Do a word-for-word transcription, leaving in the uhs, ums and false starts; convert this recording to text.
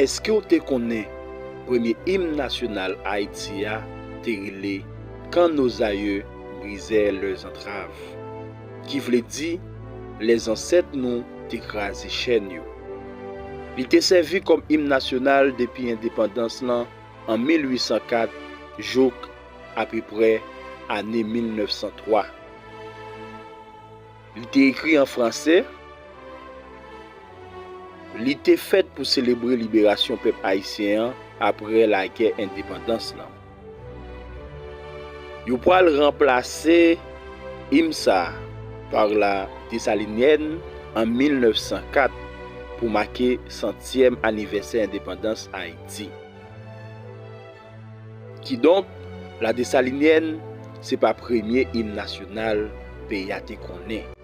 Èske w te konnen premye im nasyonal Ayiti a te rele Quand nos aïeux brisèrent leurs entraves, ki vle di lè zansèt nou te kraze chèn yo? Li te sèvi kòm im nasyonal depi endepandans lan an mil uit san kat jouk apeprè ane mil nèf san twa. Li te ekri an fransè. Li te fèt pou selebre liberasyon pèp ayisyen an apre lagè endepandans lan. Yo pral ranplase im sa a pa la Desalinienne an mil nèf san kat pou make santyèm anivèsè endepandans Ayiti. Kidonk, la Desalinienne se pa premye im nasyonal peyi a te konnen.